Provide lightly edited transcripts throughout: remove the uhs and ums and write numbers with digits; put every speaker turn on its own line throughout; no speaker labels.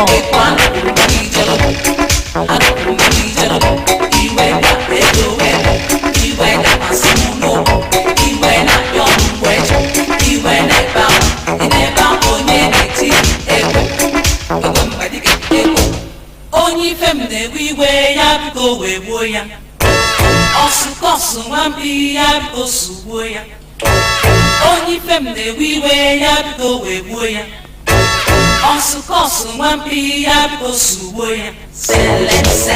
highlifeng.com.
Onye ife m na-ewe iwe ya biko wee gbuo ya. Ọsụkọsụ nwamkpi ya biko sugbuo ya. Onye ife m na-ewe iwe ya biko wee gbuo ya. Ọsụkọsụ nwamkpi ya biko sugbuo ya. Selese.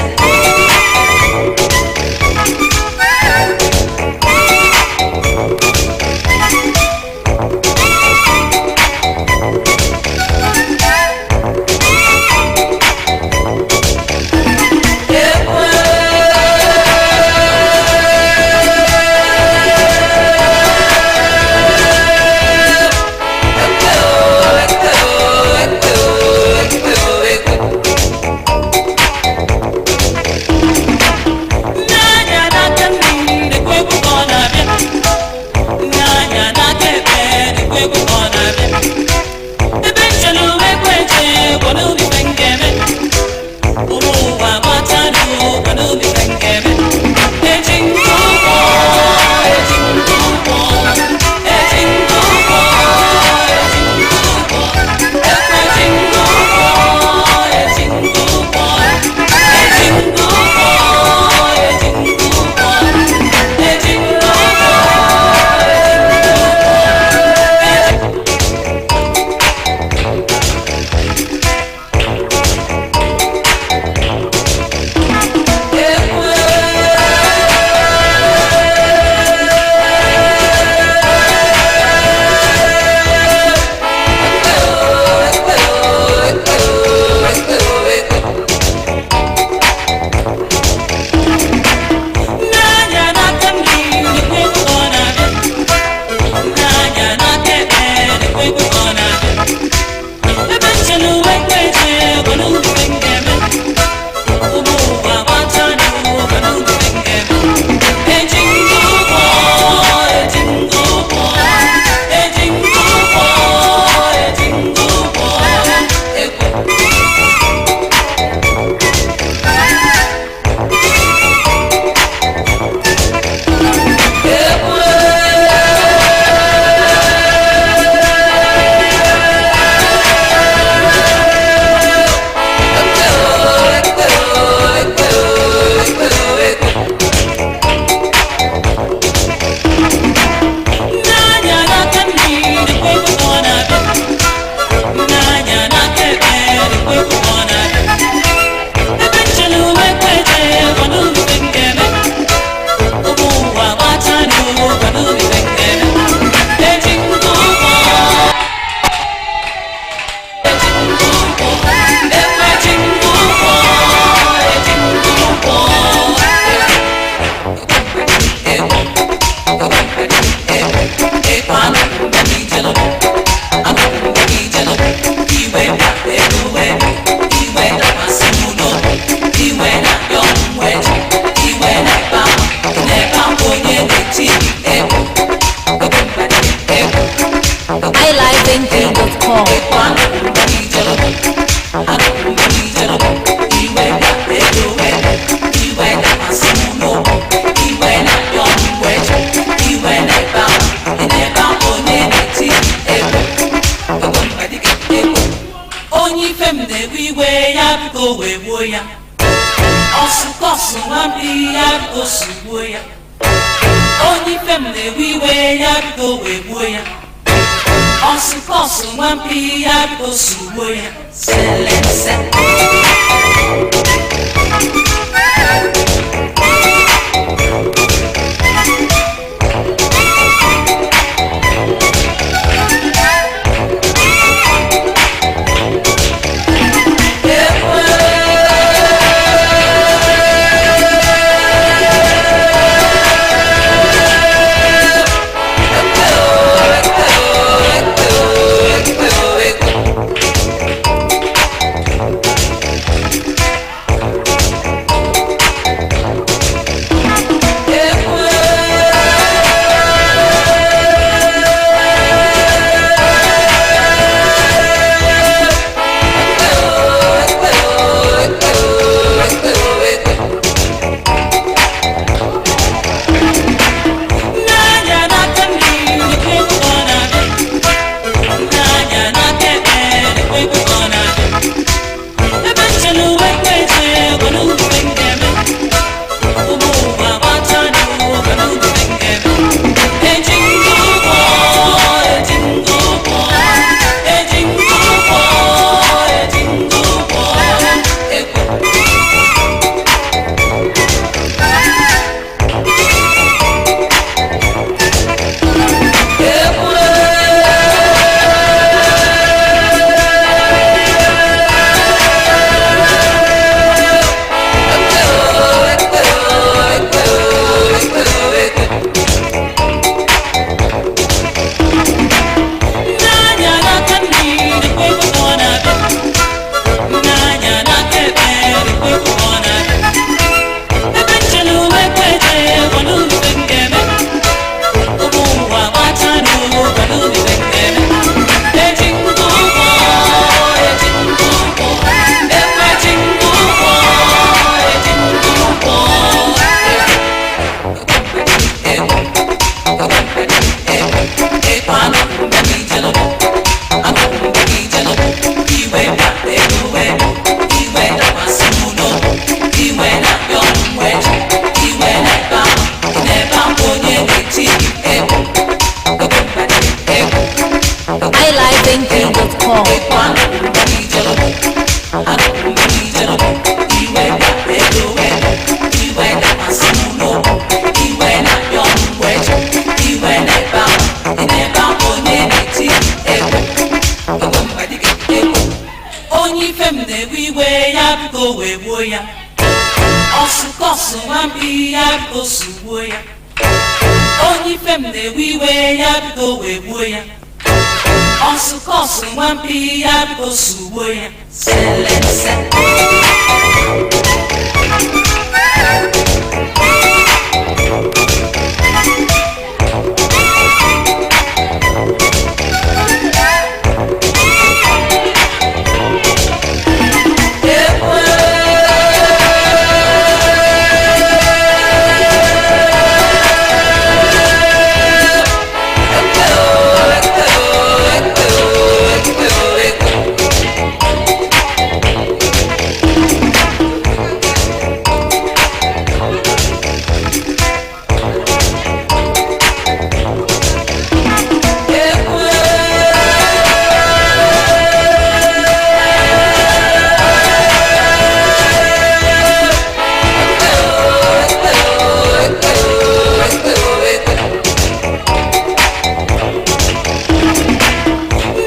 N'anya n'aka nri na-ekwe egwu ka ọ na-abịa. N'anya n'aka ekpe na-ekwe egwu ka ọ na-abịa. Ebe nchelu ekwe eche gwara obi ife m ga-eme. Ụmụ ụwa gbatanụ gwara obi ife m ga-eme. Eji nkụ ụgbọ, eji nkụ ụgbọ, eji nkụ ụgbọ, eji nkụ ụgbọ. Ekwe ji nkụ ụgbọ, eji nkụ ụgbọ, eji nkụ ụgbọ, eji nkụ ụgbọ, eji nkụ ụgbọ, eji. N'anya n'aka nri na-ekwe egwu ka ọ na-abịa. N'anya n'aka ekpe na-ekwe egwu ka ọ na-abịa. Ebe nchelu ekwe eche gwara obi ife m ga-eme. Ụmụ ụwa gbatanụ gwara obi ife m ga-eme. Eji nkụ ụgbọ, eji nkụ ụgbọ, eji nkụ ụgbọ, eji nkụ ụgbọ, ekwe. N'anya n'aka nri na-ekwe egwu ka ọ na-abịa. N'anya n'aka ekpe na-ekwe egwu ka ọ na-abịa. Ebe nchelu ekwe eche gwara obi ife m ga-eme. Ụmụ ụwa gbatanụ gwara obi ife m ga-eme. Eji nkụ ụgbọ, eji nkụ ụgbọ, ekwe ji nkụ ụgbọ, eji nkụ ụgbọ.
highlifeng.com.
Onye ife m na-ewe iwe ya biko wee gbuo ya. Ọsụkọsụ nwamkpi ya biko sugbuo ya. Onye ife m na-ewe iwe ya biko wee gbuo ya. Ọsụkọsụ nwamkpi ya biko sugbuo ya. Selese.
highlifeng.com.
Onye ife m na-ewe iwe ya biko wee gbuo ya. Ọsụkọsụ nwamkpi ya biko sugbuo ya. Onye ife m na-ewe iwe ya biko wee gbuo ya. Ọsụkọsụ nwamkpi ya biko sugbuo ya. Selense.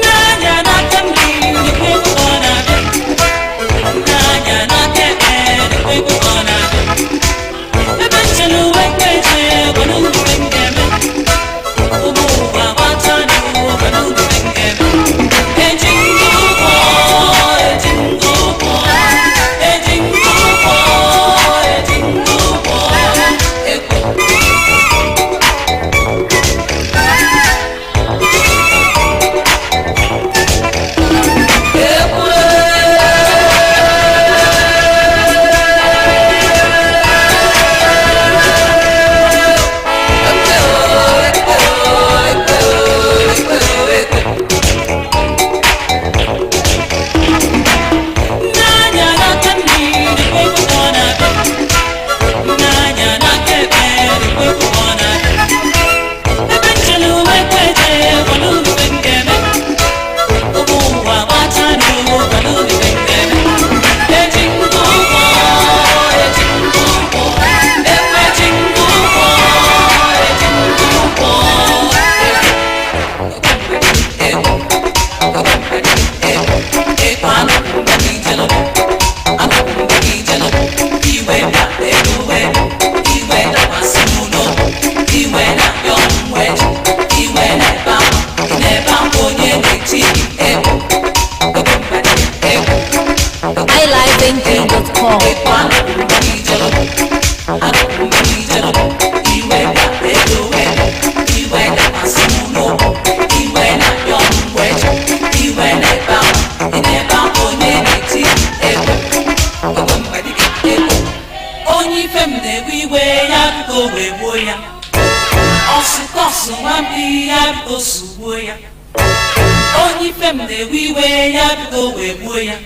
N'anya n'aka nri nekwa egwu ka ọ na-abịa. N'anya n'aka ekpe nekwa egwu ka ọ na-abịa. Ebe nchelu ekwe eche gwanụ m ife m ga-eme. Ụmụ ụwa gbata n'ihu gwanụ m ife m ga-eme. Eji ngụ ụkwụ, eji ngụ ụkwụ, eji ngụ ụkwụ, eji ngụ ụkwụ, ekwe. N'anya n'aka nri nekwa egwu ka ọ na-abịa. N'anya n'aka ekpe nekwa egwu ka ọ na-abịa. Ebe nchelu ekwe eche gwanụ m ife m ga-eme. Ụmụ ụwa gbata n'ihu gwanụ m ife m ga-eme. Eji ngụ ụkwụ, eji ngụ ụkwụ, ekwe ji ngụ ụkwụ, eji ngụ ụkwụ.
highlifeng.com.
Onye ife m na-ewe iwe ya biko wee gbuo ya. Ọsụkọsụ nwamkpi ya biko sugbuo ya. Onye ife m na-ewe iwe ya biko wee gbuo ya.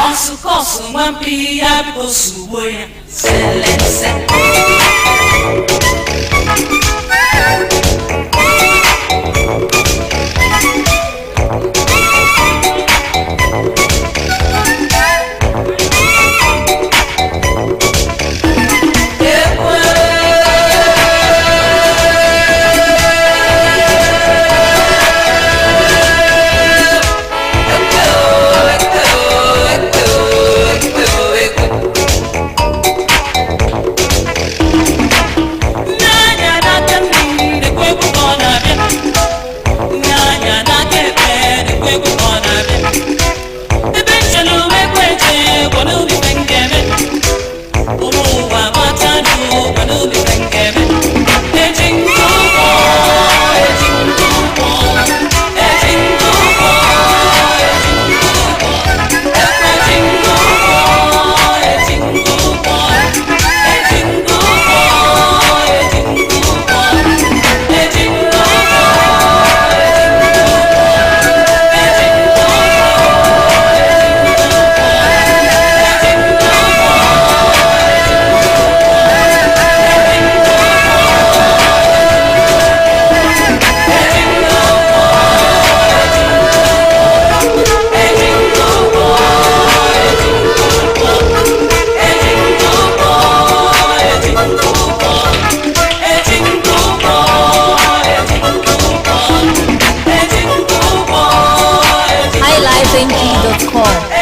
Ọsụkọsụ nwamkpi ya biko sugbuo ya. Selense.
houseofng.com.